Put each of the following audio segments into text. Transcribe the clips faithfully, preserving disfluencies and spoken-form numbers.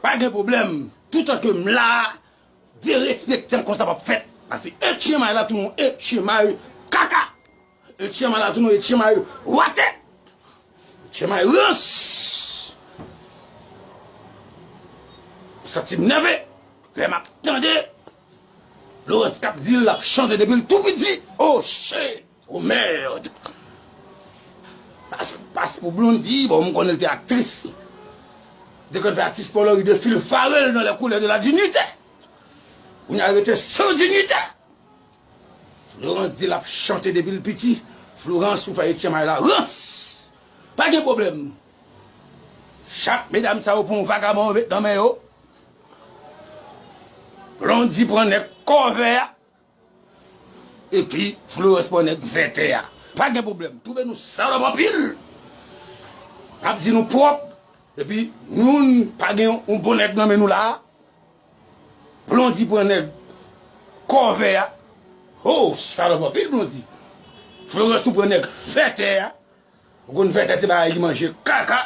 Pa gen pwoblèm. Toutan ke m la, derespektan konsa p ap fèt. Paske etchenmay la tounen etchenmay kaka. Etchenmay la tounen etchenmay watè. Etchenmay rans. M santi m nève lè m ap tande Florence k ap di l ap chante depi l tou piti. Oh shit! Oh merde! Pas, pas pou Blondy, bon, m konnen l te aktris. Te konn fè aktris Paul Henri de Phil Farrell dans les couleurs de la dignité. Kounye a rete san dignité. Florence di l ap chante depi l piti. Florence, ou fè etchenmay la rans. Pa gen pwoblèm. Chak medam sa yo pran yon vagabon yo met nan men yo. Blondy pran nèg kòvè a. Epi Florence pran nèg vètè a. Pa gen pwoblèm. Twouve nou salòp anpil. N ap di nou pwòp. Epi nou pa gen yon bon nèg nan men nou la a. Blondy pran nèg kòvè a. Oh, salòp anpil Blondy. Florence ou pran nèg vètè a. Ou konn vètè se bagay ki manje kaka.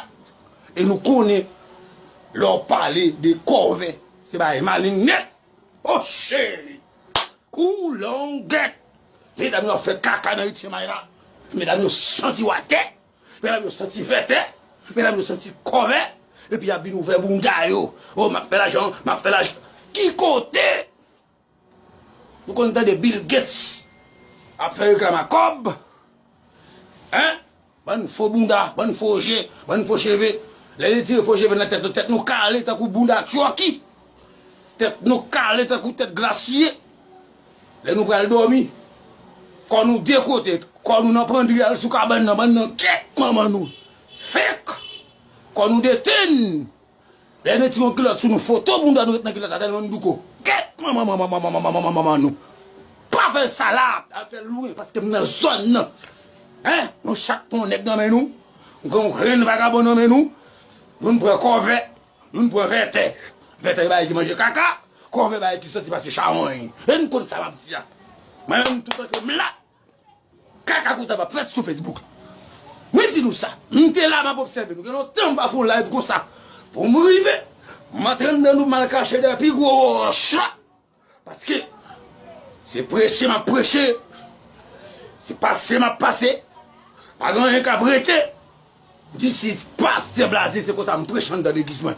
E nou konnen lè w pale de kòvè, se bagay maleng nèt. Oh shit! Kou longèt! Medam yo ap fè kaka nan etchenmay la. Medam yo santi watè. Medam yo santi vètè. Medam yo santi kòvè. Epi y ap vin ouvè bounda yo. Oh, m ap fè lajan, m ap fè lajan. Ki kote? Nou konn tande Bill Gates ap fè reklam a kòb. Hein? Bann fo bounda, bann fo je, bann fo cheve. Lè yo tire fo cheve nan tèt nou, tèt nou kale tankou bounda Chucky. Tèt nou kale tankou tèt glasye. Lè nou pral dòmi, kò nou de kote, kò nou nan pandri al sou kabann nan, bann nan kèt manman nou. Fèk! Kò nou detenn. Lè mete yon kilòt sou nou, foto bounda nou ret nan kilòt la, tèlman n douko. Kèt manman, manman, manman, manman, manman, manman nou. Pa fè sa la, al fè lwen, paske m nan zòn nan. Hein? Nou chak pran yon nèg nan men nou. Nou gen yon grenn vagabon nan men nou. Youn pran kòvè, youn pran vètè. Vètè bagay ki manje kaka, kòvè bagay ki santi pase chawony. E n konn sa m ap di a. Mwen menm, toutan ke m la, kaka konsa p ap fèt sou Facebook. Mwen di nou sa. M te la, m ap obsève nou. Gen lontan m pa fè yon live konsa. Pou m rive, m antre anndan nou, m al kache dèyè pi gwo wòch la. Paske se preche m ap preche. Se pase m ap pase. Pa gen anyen k ap rete. This is Pastè Blaze, se konsa m preche anndan legliz mwen.